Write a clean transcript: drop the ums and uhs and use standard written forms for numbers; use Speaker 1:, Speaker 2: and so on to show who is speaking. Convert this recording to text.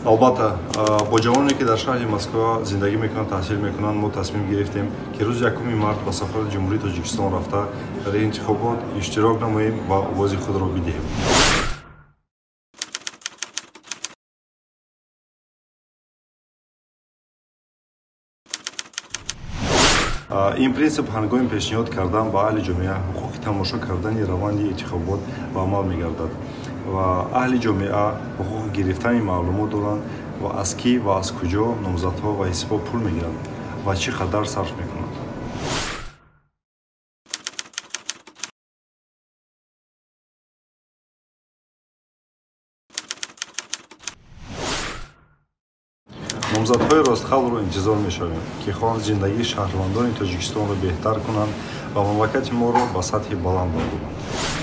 Speaker 1: Албатта, бо ҷавоне, ки дар шаҳри Москва зиндагӣ мекунанд, таҳсил мекунанд, мо тасмим гирифтем, ки рӯзи 1 март ба сафорати Ҷумҳурии Тоҷикистон рафта, дар интихобот иштирок намоем ва овози худро бидиҳем. Ин принсип ҳангоми пешниҳод кардан ба аҳли ҷомеа ҳуқуқи тамошо кардани раванди интихобот ба амал мегардад ва аҳли ҷомеа ҳуқуқи гирифтани маълумот доранд ва аз кӣ ва аз куҷо номзадҳо ва ҳизбҳо пул мегиранд ва чӣ қадар сарф мекунанд. Номзадҳои ростқалбро интизор мешавем, ки хоҳанд зиндагии шаҳрвандони Тоҷикистонро беҳтар кунанд ва мамлакати моро ба сатҳи баланд бардоранд.